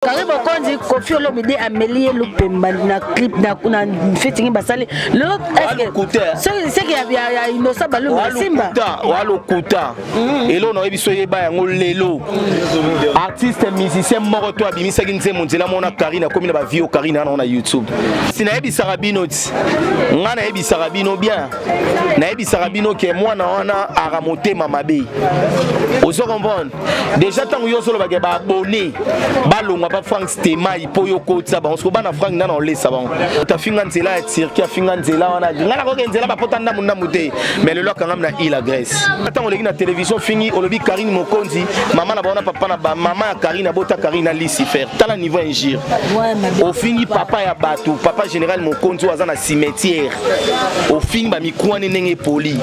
Carine Mokonzi, Koffi Olomide ameli ye lupemba na clip na na featuring basali lelo est-ce que ya ya ya Innocent Balumba Simba wa lokuta mm. eloko na biso yeba yango lelo artiste musicien moko to abimisaki nzembo nzela mona Carine akomi na ba vie Carine ana na YouTube si nayebisaka bino ti nga nayebisaka bino bien nayebisaka bino ke mwana wana aka motema mabe ozo comprendre Deja ntango yo ozolobake baabone balongwa pa Frank Stemai mpo yo okotisa bango siko bana Frank nana olesa bango afinga nzela ya Turquie afinga nzela wana ngai nakoki nzela bapota ndambu ndambu te mais lelo akangami na ile ya Grèce ntango oleki na télévision ofingi olobi Karine Mokonzi mama na bango na papa na ba mama ya Karine abota Karine na Lucifer tala niveau injure ofingi papa ya bato papa général Mokonzi oyo aza na cimetière ofingi bamikuani ndenge epoli.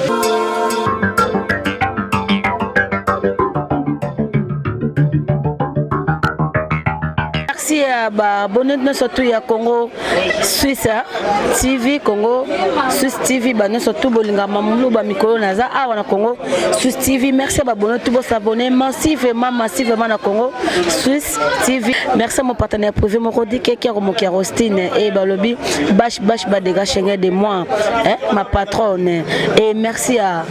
Merci ya ba abonné nyonso tout ya Congo Suisse TV Congo Suisse TV ba nyonso tout bolinga mamulu ba mikolo naza awa na Congo Suisse TV merci ba abonné tout bo s'abonner massivement massivement na Congo Suisse TV merci à mon partenaire privé moko di keke mokia Rostine et balobi bash bash ba dégâts Schengen de moi hein, ma patronne et merci à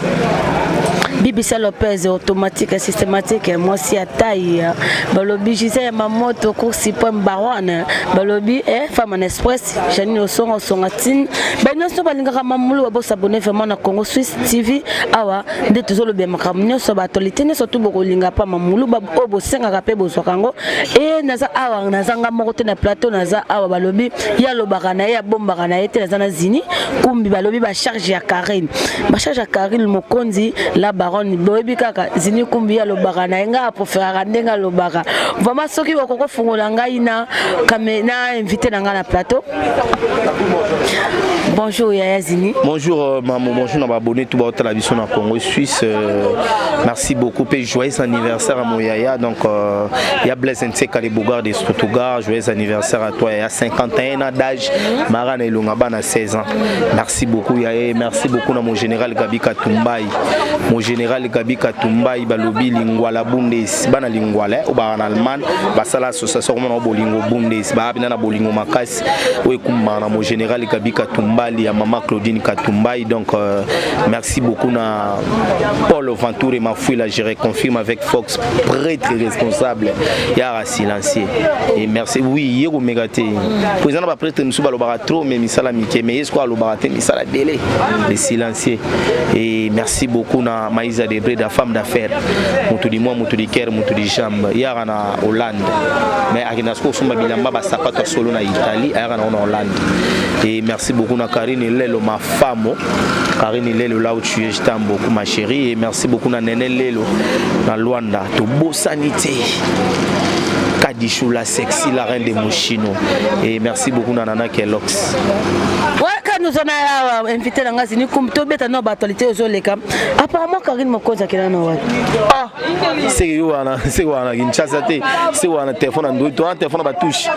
Bibisa Lopez automatique et systématique mwasi ya taille balobi Gisèle Mamoto cour suprême baronne balobi eh, femme en express Janine Osonga Osonga tine ba nyonso balingaka mamulu babo s'abonner vraiment na Congo Suisse TV awa nde tozolobela makambo nyonso ba actualité nyonso tu bokolinga pa mamulu oyo bosengaka mpe bozwaka yango e naza awa naza nga moko te na plateau naza awa balobi ye alobaka na ye abombaka na ye te naza na zini kumbi balobi bacharge ya Karine bacharge ya Karine Mokonzi la baronne boyebi kaka zini kumbi ye alobaka na ye ngai apreferaka ndenge alobaka vraiment soki okoki kofungola ngai na kame na invité na ngai na plateau. Bonjour Yaya Zini. Bonjour euh, maman, bonjour na abonné tout ba biso na Congo Suisse. Euh, merci beaucoup et joyeux anniversaire à mon Yaya. Donc euh, il y a Blaise Nseka les Bougars de Stuttgart, joyeux anniversaire à toi. Il y a 51 ans d'âge, Marana Elonga bana 16 ans. Merci beaucoup Yaya, merci beaucoup na mon général Gabi Katumbai. Mon général Gabi Katumbai balobi Lingwala Bundes, bana Lingwala ou ba en Allemagne, basala association komona bolingo Bundes, ba bina na bolingo makasi oyo ekumbaka na mon général Gabi Katumbali ya mama Claudine Katumbai donc euh, merci beaucoup na Paul Ventour et Mafuila je reconfirme avec Fox prêtre responsable yara silencieux et merci oui ye komeka te po eza na baprêtre mosusu balobaka trop mais misala mike mais ye sikoyo alobaka te misala ebele le silencieux et merci beaucoup na Maïsa Debré la femme d'affaires moto du mois moto du cœur moto du jambe yara na Hollande mais akenda sikoyo kosomba bilamba basapato ya solo na Italie ayaka nango na Hollande et merci beaucoup na Karine Lelo ma femme Karine Lelo là où tu es je t'aime beaucoup ma chérie et merci beaucoup na Nene Lelo na Luanda tobosani te Kadichou la sexy la reine de Moshino et merci beaucoup na Nana Kelox waka nous on a invité na nga zini kum tobeta no ba actualité ozoleka apparemment Karine Mokonzi akenda na wapi ah seke yo wana seke wana kinshasa te seke wana telefone android to wana telefone ya batouche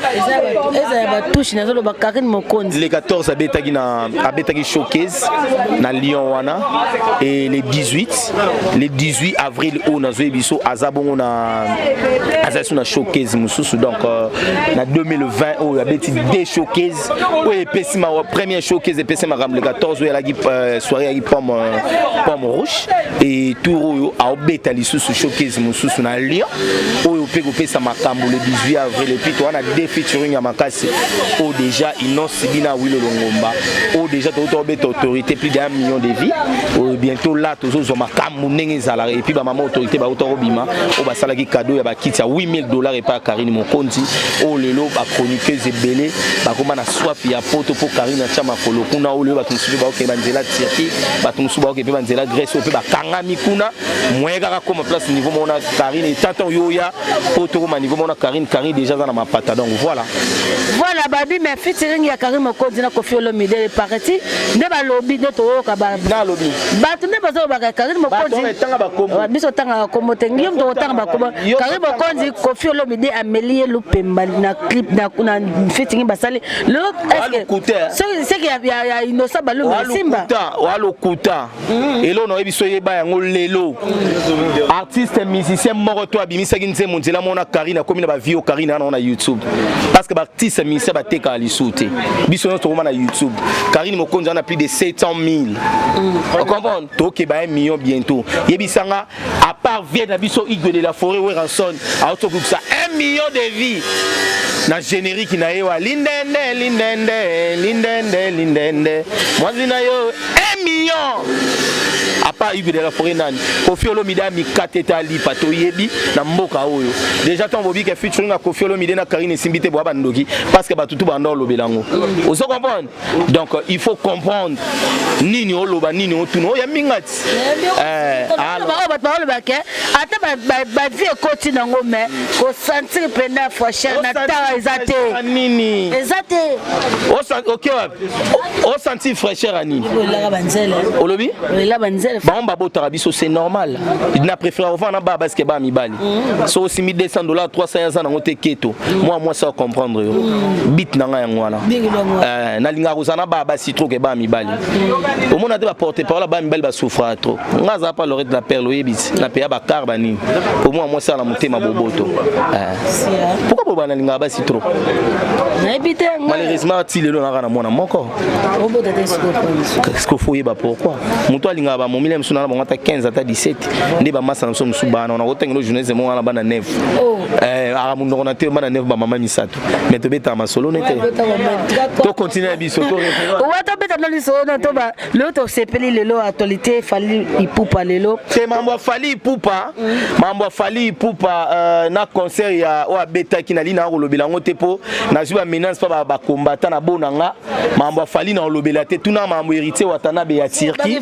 eza ya batouche nazoloba Karine Mokonzi le 14 abetaki na abetaki showcase na Lyon wana et le 18 le 18 avril oyo nazoyebi biso aza bongo na azali so na showcase mosusu donc euh, na 2020 oyo abeti deux showcase oyo epesi mawa première showcase epesi makambo le 14 oyo alaki euh, soirée yaki pomme euh, pomme rouge et tour oyo aobeta lisusu showcase mosusu na Lyon oyo mpe kopesa makambo le 18 avril et puis toza na deux featuring ya makasi oyo déjà Innoss'B na Awilo Longomba oyo déjà touta obeta autorité plus d'un million de vues oyo bientôt là tozozwa makambo ndenge ezalaka et puis bamama autorité bauta kobima oyo basalaki cadeau ya bakiti ya 8000 dollars epai ya Karine Mokonzi oyo lelo bachroniqueuse ebele bakoma na soif ya poto mpo Karine atya makolo kuna oyo lelo bato mosusu mpe baokende banzela Turquie bato mosusu baoke mpe banzela Grèce oyo mpe bakangami kuna moyen kaka koma place niveau moko na Karine etata oyo oya po tokoma niveau moko na Karine Karine déjà aza na mapata donc voilà voilà babi mais featuring ya Karine Mokonzi na Koffi Olomide paraît nde balobi nde toyoka nalobi bato nde bazolobaka Karine Mokonzi biso otangaka kombo te yo moto otanga bakombo Karine Mokonzi Koffi Olomide. Ameli ye lupemba na clip na featuring basali lelo. Soki ya Innocent Balume Simba. Walokuta. Elo na oyebi so oyeba yango lelo, artiste musicien moko to abimisaki nzembo nzela mona Karine akomi na bavie. Karine wana na YouTube, parce que baartiste musicien batekaka lisusu te. Biso nyonso tokoma na YouTube. Karine Mokonzi wana plus de 700 000, comprendre? Tokeba 1 million bientôt. Yebisanga, à part vie na biso Igwe de la Forêt, Werrason aotokokisa 1 million de vues na générique na ye wa lindende lindende lindende lindende mwasi na yo, 1 million. À part Igwe de la Forêt, nani? Kofi Olomide amikate ete alipa. Toyebi na mboka oyo déjà, ntango bobika featuring na Kofi Olomide na Karine esimbi te, boya bandoki, parce que bato tu banda olobela yango. Ozo comprendre? Donc il faut comprendre nini oloba, nini otuna oyo minga ti. Oyo bato balobake, ata bavie ekoti nango, mais kosentir mpena fraîcheur na tara eza te. Nini? Eza te. Ok, wapi osentir fraîcheur ya nini? Olelaka banzele. Olobi? Olela banzele. Bango babotaka biso, c'est normal. Na préfère ovanda na baa basike, baa mibali. So osimbi 200 $, 300, aza nango te. Keto mwa mwasi acomprendre yo bit na ngai yango wana. Nalingaka kozala na baa basi trop ke baa mibali. Omona te, baporte parole baa mibali basouffraka trop. Nga azala pa Lorette la Perle, oyebisi na peya bakar banini po mwa mwasi ala motema boboto. Pourquoi boba nalingaka basi trop? Nayebi te. Malheureusement, ti lelo naka na mwana moko. Obota te sikoyo? Est-ce que faut oyeba pourquoi moto alingaka bamomile mosusu nana bango ata 15, ata 17? Nde bamasa na biso mosusu bana wana kotangela journaliste mo wana bana 9, aka monoko na te, bana 9, bamama misato, mais tobetaka masolo ne te. Tocontinue na biso. Wa tobeta na lisolo na to lelo tosepeli lelo actualité Fally Ipupa lelo. Te, mambo ya Fally Ipupa, mambo ya Fally Ipupa na concert ya oyo abetaki, nali na kolobela yango te mpo nazwi bamenace mpa bakombata na bo na nga. Mambo ya Fally na olobela te. Tuna mambo Héritier Watanabe ya Turquie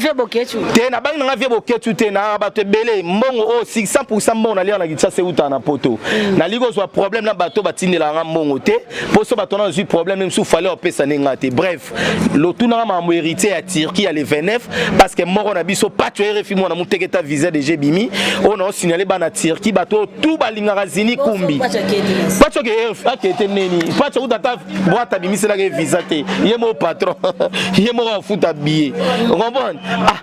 te. Nabangi nanga vie Boketu te na bato ebele. Mbongo oyo 600, mbongo nalia na Kinshasa eutaka na Poto. Nalingi kozwa problème na bato batindelaka nga mbongo te, mpo so bato wana nazwi problème mosusu, Fally opesa nde nga te. Bref, lotunanga mambo Héritier ya Turquie ya le 29, parce que moko na biso Pacho RFI mwana moteketa visa DG bimi oyo na osignale bana Turquie, bato oyo tu balingaka zini kumbi. Pacho akete neni? Pacho kuta ata boîte abimiselaka ye visa te. Ye moko patron, ye moko afuta billet, comprendre? Ah,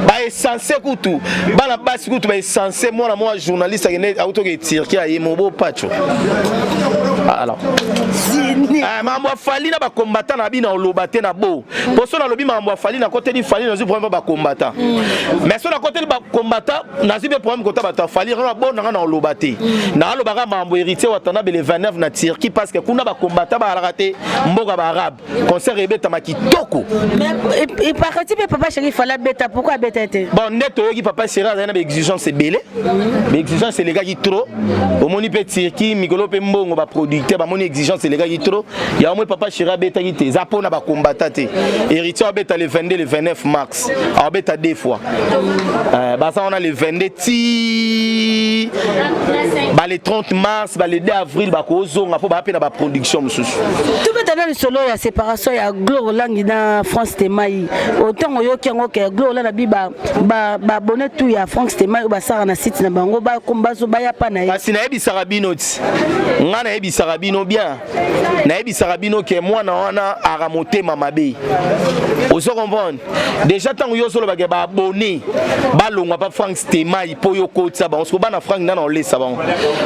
baessence kutu bana basi kutu baessence. Mwana mwa journaliste akende autoke Turquie, aye mobo Pacho. Alors, mambo ya Fally na bakombata na bino oloba te na bo, po so nalobi mambo ya Fally, nakoteli Fally, nazwi problème bakombata. Mais so nakoteli bakombata, nazwi mpe problème kota bato ya Fally. Kaka bo nanga na oloba te. Naalobaka mambo Héritier Watanabe le 29 na Turquie, parce que kuna bakombata bazalaka te. Mboka baarabe, concert ebetama kitoko. Ipakati mpe Papa Chéri Fally abeta, pourquoi abeta te? Bon, nde toyoki Papa Chéri azali na baexigence ebele, baexigence elekaki trop. Omoni mpe Turquie mikolo mpe mbongo, baproducteur bamoni exigence elekaki trop. Yango moi Papa Chéri abetaki te, eza mpona bakombata te. Héritier abeta le 22, le 29 mars, abeta deux fois. Baza wana le 22 ti bale 30 mars, bale 2 avril bakozonga mpo baa mpe na baproduction mosusu. Tobeta na lisolo ya séparation ya Glo Olangi na Frank Stemai. Otango oyoki yango ke Glo Olangi abi babone tu ya Frank Stemai oyo basalaka na site na bango baya pa na ye. Kasi nayebisaka bino ti nga, nayebisaka bino bien, nayebisaka bino ke mwana wana aka motema mabe. Ozo comprendre déjà? Ntango yo ozolobake baabone balongwa pa Frank Stemai mpo yo kotisa bango, siko bana Frank nana olesa bango,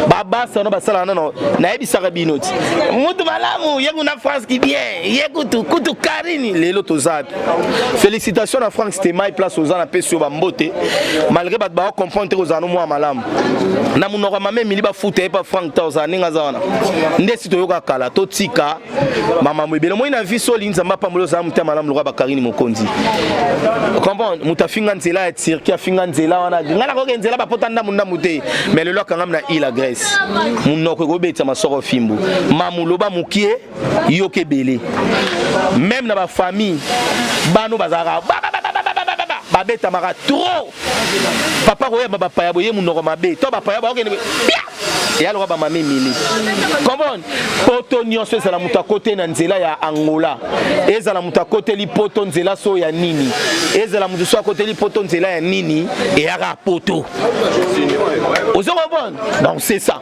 babasa wana basalaka nano. Nayebisaka bino ti mutu malamu ye kuna France bien, ye kutu kutu Karini. Lelo toza félicitation na Frank Stemai, place oza, napesi yo bambote, malgré bato bakocomprendre te. Kozala no mwa malamu na monoko ya mama Emili, bafuta ye pa Frank ta ozala ndenge aza wana. Nde si toyoka kala, totika mamambo ebele. Moi na vi so olingi Nzambe apambola, ozala motema malamu lokola bakarini Mokonzi. Comprendre? Moto afinga nzela ya Turquie, afinga nzela wana, ngai nakoki nzela bapota ndambu ndambu te, mais lelo akangami na ile ya Grèce. Monoko ekobetisa masoko fimbu. Mamu loba mokie, yoka ebele. Même na bafamille bano bazalaka babetamaka trop. Papa koyeba bapaya boye, monoko mabe to bapaya bakokende bia. Eya lokola bamama Emili, comprendre? Poto nyonso, ezala moto akoteli na nzela ya Angola, ezala moto akoteli poto nzela so ya nini, ezala moto so akoteli poto nzela ya nini, eyaka poto. Ozo comprendre? Donc c'est ça.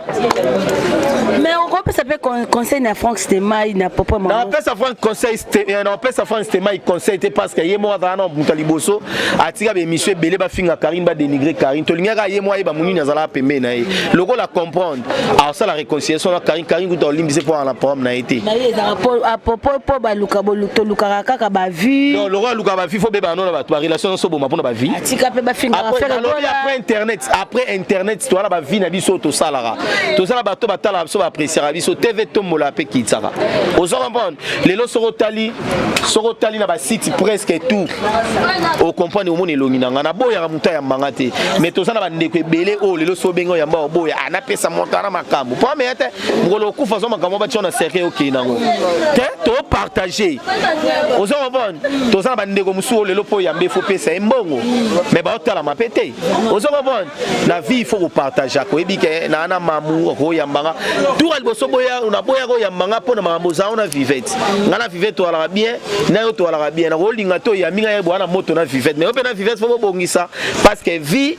Mais okopesa mpe conseil na Frank Stemai na popo? Napesa Frank conseil, napesa Frank Stemai conseil te, parce que ye moko azala na moto ya liboso atika baémission ebele, bafinga Karine, badénigre Karine. Tolingaka ye moko ayeba monini azalaka pembeni na ye. Lokola comprendre, asala réconciliation na Karine. Karine kuta olimbise mpo na programme na ye te. Apopo mpo baluka, tolukaka kaka bavue. Non, lokola alukaka bavue, faut bebana no na bato, barelation nyonso boma mpona bavue. Atika mpe bafingaka. Après internet, après internet, towana bavie na biso oyo tosalaka, tozala bato batalaka biso, baappréciaka biso. TV tombola mpe kitisaka. Ozo comprendre? Lelo soki otali, soki otali na basite presque tout, ocomprendre, omona elongi na ngai. Naboyaka moto ayambanga te, mais toza na bandeko ebele oyo lelo so obengi oyamba, oboya. Anapesa moto ana makambo po ameya te. Mokolo okufa, azwa makambo batia na cercueil, okei nango te. Topartage, ozo comprendre? Toza na bandeko mosusu oyo lelo mpo oyamba, efo pesa ye mbongo, mais baotalama mpe te. Ozo comprendre? Na vie, il faut kopartage. Akoyebi ke naa na mamu akoyambanga tour ya liboso, boya naboyaka oyambanga mpo na makambo ozala na Vivete. Ngai na Vivete toalaka bien, na yo toalaka bien. Nakolinga te oyambi ngai boya na moto na Vivete, mais yo mpe na Vivete faut bobongisa, parce que vie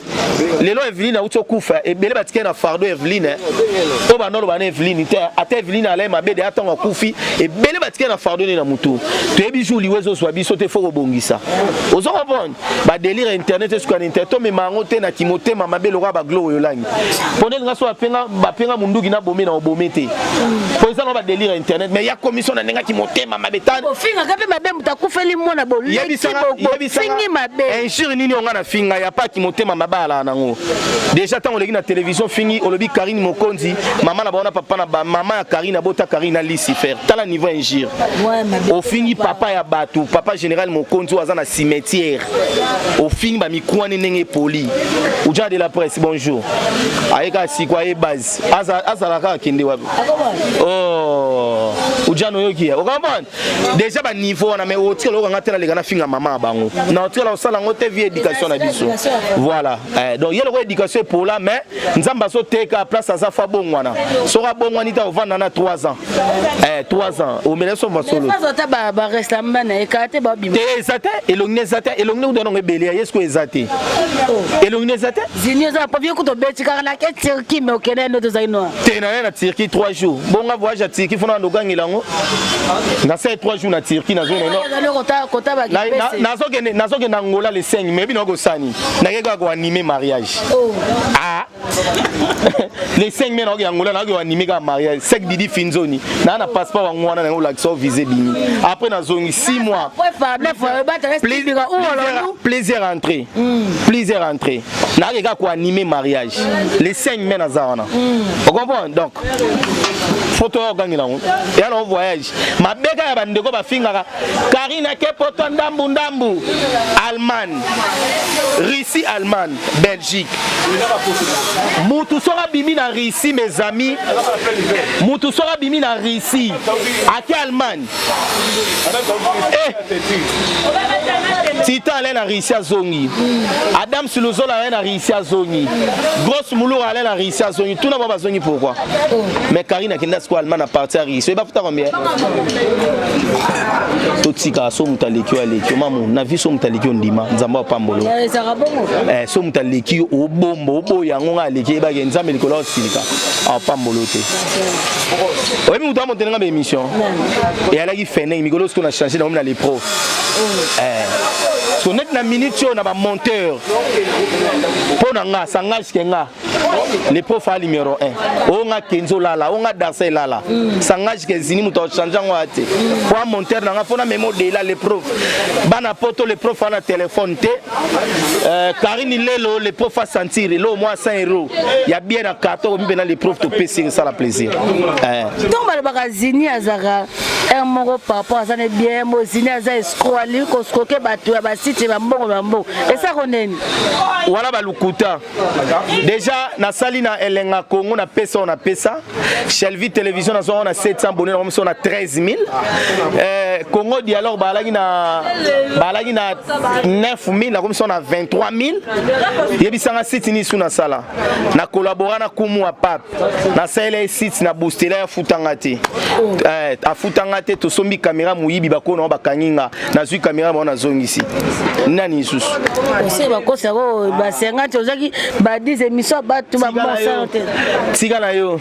lelo, Eveline auti okufa, ebele batikali na fardeau Eveline oyo bandoloba na Eveline te. Ata Eveline alaye mabe de atango akufi, ebele batikali na fardeau nde na motu. Toyebi jour liwa ezozwa biso te, faut kobongisa. Ozo comprendre? Badélire internet esuka na internet. Tomema yango te na kimotema mabe lokola baglo oyo olangi mpo nde linga so bapenga munduki na bome na obome te, po eza na badélire internet. Mais ya commission na ndenge kimotema mabe. Ofingaka mpe mabe, moto akufeli mwana, boleki, bofingi mabe. Injure nini onga na finga ya pa kimotema mabe? Alaka nango déjà. Ntango oleki na télévision, fingi, olobi Karine Mokonzi, mama na bango na papa na mama ya Karine abota Karine na Lucifer. Tala niveau injure. Ofingi papa ya bato, papa général Mokonzi oyo aza na cimetière, ofingi bamikwani ndenge epoli. Uja de la presse, bonjour. Ayeka siko, aye base, azala kaka, akende wapi? Oh, ujana oyoki ya ocomprendre déjà baniveau wana. Mais otikala okanga te, naleka nafinga mama ya bango na otikala kosala yango te. Vie éducation na biso, voilà. Donc ye lokola éducation epola, mais Nzambe azoteka place aza, fa bongwana. Soki abongwani te, ovanda na 3 ans, 3 ans omela so masolo. Te, eza te elongi, eza te elongi. Kuta nango ebele ya ye siko, eza te elongi, eza te. Zini eza po vie kuta obeti kaka na ke Turquie, mais okende ndo tozali noir. Te, na ye na Turquie 3 jours. Bonga voyage ya Turquie, fona ndokangela yango. Nasali 3 jours na Turquie. Nazokende, nazokende Angola le 5 mais bino akosani nake kaka koanime mariage. Ah, le 5 mai naoki Angola, naoki koanime kaka mariage sek Didi Finzoni. Naa na passeport wango wana nango olakisa o visa ebimi. Après nazongi 6 mois, plaisir entrée, plaisir entrée. Naoki kaka koanime mariage le 5 mai, naza wana. Ocomprendre? Donc foto oyo okangela yango eya na voyage. Mabeka ya bandeko bafingaka Karine ake poto ndambu ndambu, Allemagne, Russie, Allemagne, Belgique. Mutu soki abimi na Russie, mes amis, mutu soki abimi na Russie ake Allemagne, eh, Titan ale na Russie azongi, Adam Siluzola ale na Russie azongi, Grosse Moulour ale na Russie azongi, tuna bao bazongi pourquoi? Mais Karine akenda sikoyo Allemagne na parti ya Russie, oyebi afuta combien? Totikaka so moto aleki yo, aleki yo. Mamu na vie, so moto aleki yo, ndima Nzambe apambolo. So moto aleki yo, obomba, oboya yango. Nga aleki, eyebaki Nzambe likolo aosilika, apambolo te. Oyebi moto amotelenga baémission eyalaki feneng mikolo siko na change nango na les pros. So neti na minute oyo na bamonteur mpo na nga sangage ke nga le prof a numéro 1 oyo nga Kenzo lala, oyo nga Darsa elala, sangage ke zini moto achange yango aya te po amonteur na nga mpo na memo dela le prof. Bana poto, le prof ana telefone te. Karine lelo le prof asentir elo mwa 100 euro ya bien na carton omi mpena. Le prof topesi esala plaisir. Ntongo balobaka zini azalaka Heure moko par rapport aza ne bien mozini aza escroc, alingi koscroke bato ya basite, bambongo bambongo esako nini? Wana balukuta. Déjà nasali na Elenga Congo, napesa oyo napesa Shelvi Télévision, nazwa na 700 abonnés, na miso na 13 000. Congo Dialogue balaki na 9 000, nakomisi na 23 000. Yebisanga site nini su nasala na collabora na kumu ya pape. Nasalela ye site na boostela, afutanga te. Afutanga te. Tosombi caméra, moyibi bakona ngo bakangi nga, nazwi caméra bango, nazongisi. Nani lisusu? Ose bakosa yango ba 50, ozwaki ba 10 émission, bato bamosano te. Tika na yo.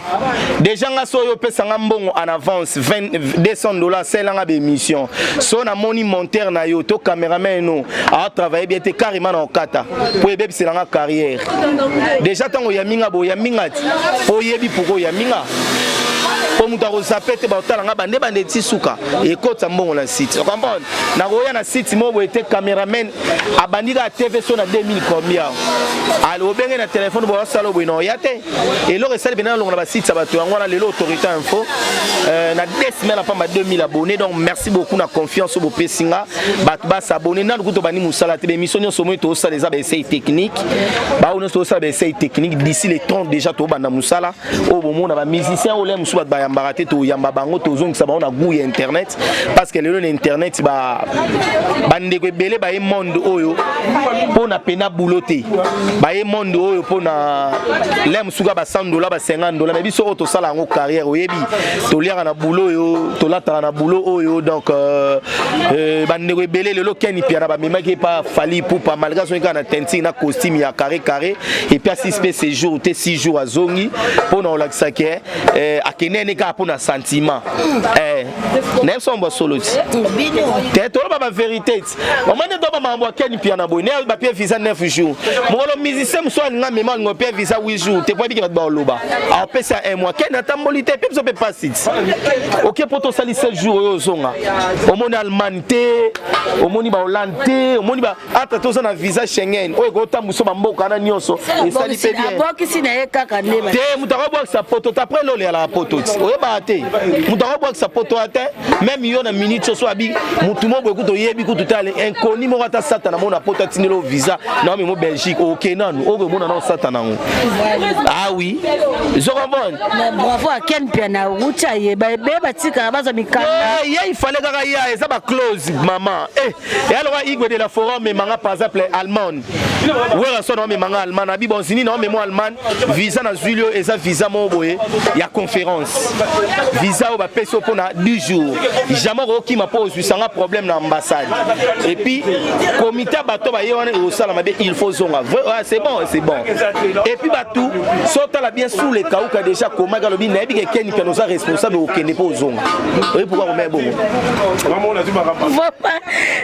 Déjà nga so oyo opesanga mbongo en avance 20, 200 $, salelanga baémission. So namoni monteur na yo to caméraman no atravaille bien te, carrément na okata po ebebiselanga carrière. Déjà ntango oyambi nga boye, oyambi nga ti po oyebi pourquoi oyambi nga, mpo moto akozape te. Baotalanga bande bande ti suka ekota mbongo na site, ocomprendre? Nakoya na site moko boye te, caméraman abandi kaka TV so na 2000 combien, ale obenge na telefone boye, osala boye na oya te. Eloko esali pena nalongo na basite ya bato yango wana. Lelo Autorité Info, na 2 semaines apamba 2000 abonnés. Donc merci beaucoup na confiance oyo bopesi nga. Bato basabone nanu kutu bandi mosala te. Baémission nyonso omoni tozosala eza baessai technique, baoyo nyonso tozosala baessai technique. D'ici le 30 déjà tobanda mosala oyo bomona bamusicien oyo le mosusu bato bayambaka te, toyamba bango, tozongisa bango na goût ya internet, parce que lelo na internet bandeko ebele baye monde oyo mpona pena bulo te, baye monde oyo mpona le mosusu ba 100 $, ba 50 $. Mais biso oyo tosala yango carrière, oyebi, toliaka na bulo oyo, tolataka na bulo oyo. Donc bandeko ebele lelo, Ken Piana bamemaki epa Fally Ipupa, malgré azongi kaka na teinture na costume ya carré carré, et puis asisi mpe séjour te, 6 jours azongi mpona kolakisa ke akende ene kaka mpona sentiment. Nayebi so mambo ya solo ti te, toloba bavérité ti mama nde toba makambo ya Ken Piana boye. Ne bapie visa 9 jours, mokolo musicien mosusu alinga mema, alinga opie visa 8 jours te, po abiki bato baoloba apesa 1 mois. Ken atamboli te, mpe biso mpe pasi ti oke mpo tosali 7 jours oyo ozonga, omoni Allemagne te, omoni bahollande te, omoni ata toza na visa Schengen oyo ekotambusa bamboka wana nyonso, esali mpe bien. Abwakisi na ye kaka nde. Te, moto akobwakisa poto te. Après lolo eyalaka poto ti oyebaka te, moto akobwakisa poto ya te. Même yo na minute soso abi motu mo boye kutu oyebi kutu te, ale inconnu moko, ata satana mona poto atindeli o visa na omemo Belgique, oke nanu okomona nao satana yango. Ah oui, zo comprendre. Bravo a Ken Piana, wuti ayeba ebeye batikaka bazwa mikanda. Ye il fallait kaka ya eza baclose mama. Eya lokwa Igwe de la Forum memanga par exemple Allemagne, Werrason omemanga Allemagne, abi bonzini na omemo Allemagne, visa na zwili oyo eza visa moko boye ya conférence, visa oyo bapesi yo mpona 10 jours, jamais okokima mpo ozwisanga problème na ambassade. Et puis comité ya bato baye wana ekosala mabe, il faut zonga. C'est bon, c'est bon. Et puis bato so otala bien sous le kauka déjà komaki, alobi nayebi ke Ken Piana oza responsable, okende mpo ozonga. Oyebi pourquoi komaya bongo?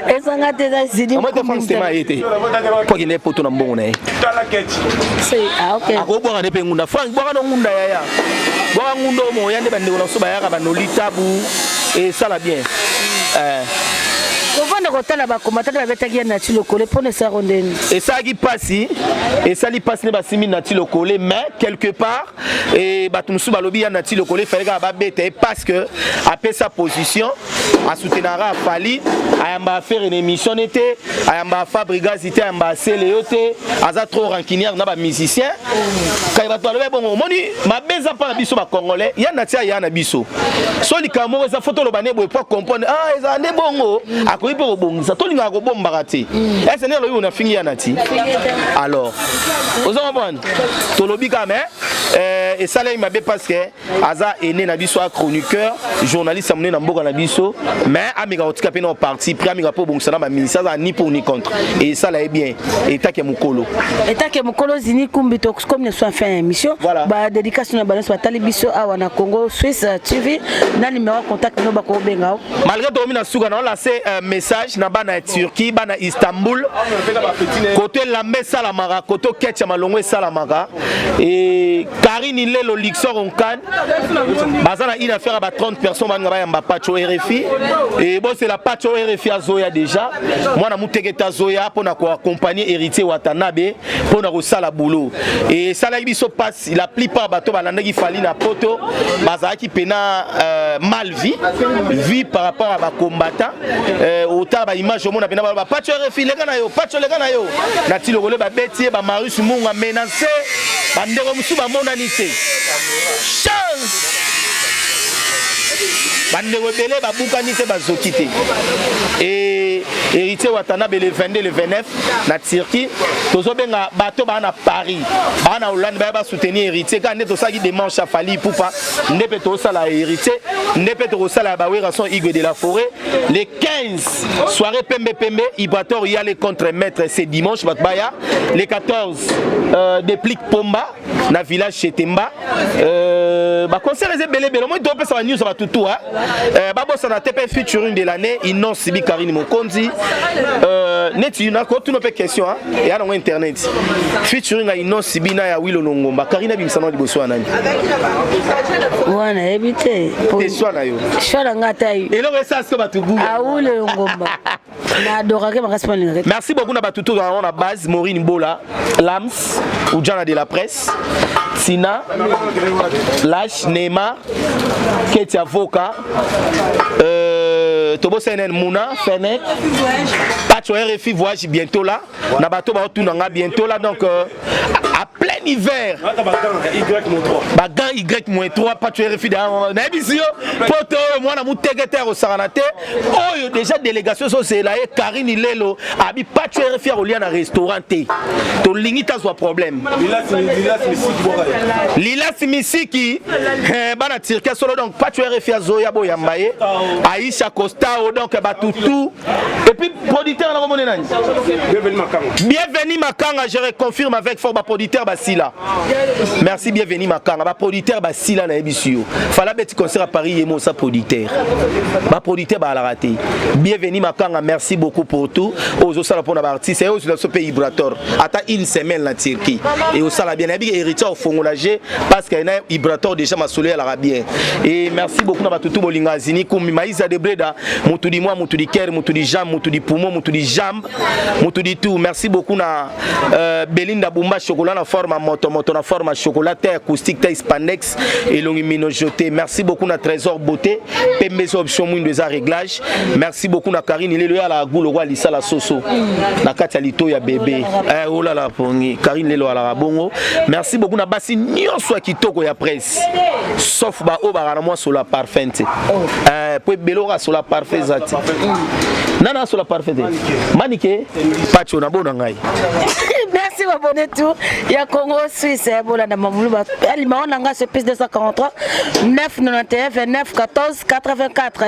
Esanga te, eza zidi. Te, Frank Stema ye te mpo akende poto na mbongo na ye, akobwaka nde mpe ngunda. Frank, bwaka no ngunda, yaya, bwaka ngunda oyo moya nde bandeko na biso bayaka banoli tabu, esala bien. Kovanda kotala bakomatata babetaki ye Nati Lokole mpona esako ndeni? Esalaki mpasi, esali mpasi nde basimbi Nati Lokole. Mais quelque part bato mosusu balobi ya Nati Lokole efale kaka babeta ye, parce que apesa position, asoutenaka Fally, ayamba affaire na émission ne te, ayamba Fabregas te, ayamba asele yo te, aza trop rancunière na bamusicien. Kai bato balobi bongo, omoni mabe eza mpa na biso bacongolais. Ya Nati aya na biso so likambo moko eza fo toloba nde boye po comprendre. Ah, ezala nde bongo, akoki mpe kobongisa, tolingaka kobombaka te. Ese nde alobi nafingi ya Nati, alors oza comprendre, tolobi kaka. Mais esalemi mabe parce que aza aîné na biso, a chroniqueur, journaliste ya monene na mboka na biso. Mais ameka kotika mpe na parti pris, ameka mpe obongisa na baministre, aza ni pour ni contre, esala ye bien etake mokolo. Etake mokolo. Zini Kumbi, tokomi na so fin ya émission. Voilà. Badédicace na banso batali biso awa na Congo Suisse TV, na numéro ya contact bino bakobenga. Malgré tokomi na suka, na olance message na bana ya Turquie, bana Istanbul, koto elamba esalamaka, koto ketch ya malongo esalamaka e. Karine Lelo Luxor Onkan baza na une affaire ba 30 personnes baninga bayamba Pacho RFI et bosela Pacho RFI azoya déjà mwana muteketa azoya mpona koaccompagner Héritier Watanabe mpona kosala boulot et esalaki biso pasi la plupart bato balandaki Fally na poto bazalaki pena mal vie vie par rapport à bacombattant. Otala baimage, omona pena baloba: "Pacho RFI, leka na yo, Pacho, leka na yo." Na ti lokolo babeti ye, bamarius Munga menace, bandeko mosusu bamonani te. Chance, bandeko ebele babukani te, bazoki te. E Héritier Watanabe, le 22, le 29 na Turquie, tozobenga bato baa na Paris, baa na Hollande, baya basoutenir Héritier. Kaka nde tosalaki démarche ya Fally Ipupa, nde mpe tozosala Héritier, nde mpe tokosala ya baWerrason, Igwe de la Forêt. Le 15, soirée pembe pembe, Ibrator Yale contre Maître, c'est dimanche, bato baya. Le 14, Déplique Pomba na village Chetemba. Baconcert eza ebele ebele. Omoi topesa banews ya batutu, babosana te mpe featuring de l'année, Innoss'B, Karine Mokonzi. Neti nakotuna mpe question eya nango internet, featuring ya Innoss'B na ya Wilo Longomba, Karine abimisa nango liboso ya nani? Wana yebi te. Te, choix na yo. Choix na nga ata eloko esala siko bato gu. Awule Ngomba na adorake makasi mpo alingaka. Merci beaucoup na batutu yango na base: Maurine Bola, Lams Ujana de la presse, Tina Lash, Neymar, Keti Avoka, tobosani nene, Muna Fenek, Pacho RFI voyage bientôt là na bato baotuna nga bientôt là. Donc à plein hiver, bagan Y-3, Pacho RFI nayebisi yo poto oyo mwana muteke te, akosakana te. Oyo déjà délégation ezozela ye. Karine Lelo abi Pacho RFI akolia na restaurant te, tolingi tazwa problème. Lilas Misiki, bana Turquie solo. Donc Pacho RFI azoya, boyamba ye. Aisha Costao, donc batutu. Et puis producteur nango mone nani? Bienvenu Makanga. Je reconfirme avec fort, baproducteur basila. Merci Bienvenu Makanga. Baproducteur basila, nayebisi yo fala beti concert à Paris, ye mosa producteur, baproducteur baalaka te. Bienvenu Makanga, merci beaucoup pour tout oyo ozosala mpona baartiste. Oyo ozosala so mpe Ibrator ata une semaine na Turquie e osala bien. Nayebi ke Héritier ofongola je parce que na Ibrator déjà masolo eyalaka bien. Et merci beaucoup na bato tu bolinga Azini Kumbi Maïsa de Breda, mutu di moi, mutu di cœur, mutu di jambe, mutu di poumon, mutu di jambe, mutu di tout. Merci beaucoup na Belinda Bumba, chocolat na forme moto moto, na forme chocolat te, acoustique te, spandex elongi mino jeté. Merci beaucoup na Trésor Beauté, pembe eza option, mwindo eza réglage. Merci beaucoup na Karine Lelo yala gulo kwa lisala soso na kati ya lito ya bébé, olala pongi. Karine Lelo alaka bongo. Merci beaucoup na basi nyonso ya kitoko ya presse, sauf baoyo baka na mwa solo parfum te, po ebele oyo asola parfum eza te. Nana asola parfum te, Manike Pacho na bona ngai. Merci babone tout ya Congo Suisse. Bolanda mamulu alimao na ngai, c'est +243 991 29 14 84.